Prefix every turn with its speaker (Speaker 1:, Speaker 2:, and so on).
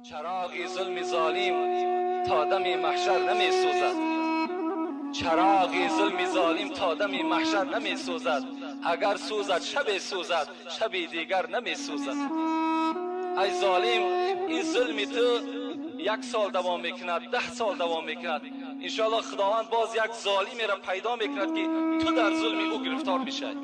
Speaker 1: Чароғи зулми золим то дами маҳшар намесӯзад. Чароғи зулми золим то дами маҳшар намесӯзад. Агар сӯзад, шабе сӯзад, шаби дигар намесӯзад. Ай золим, ин зулми ту як сол давом мекунад, 10 сол давом мекунад. Иншоаллоҳ, Худованд боз як золимеро пайдо мекунад, ки ту дар зулми ӯ гирифтор мешавӣ.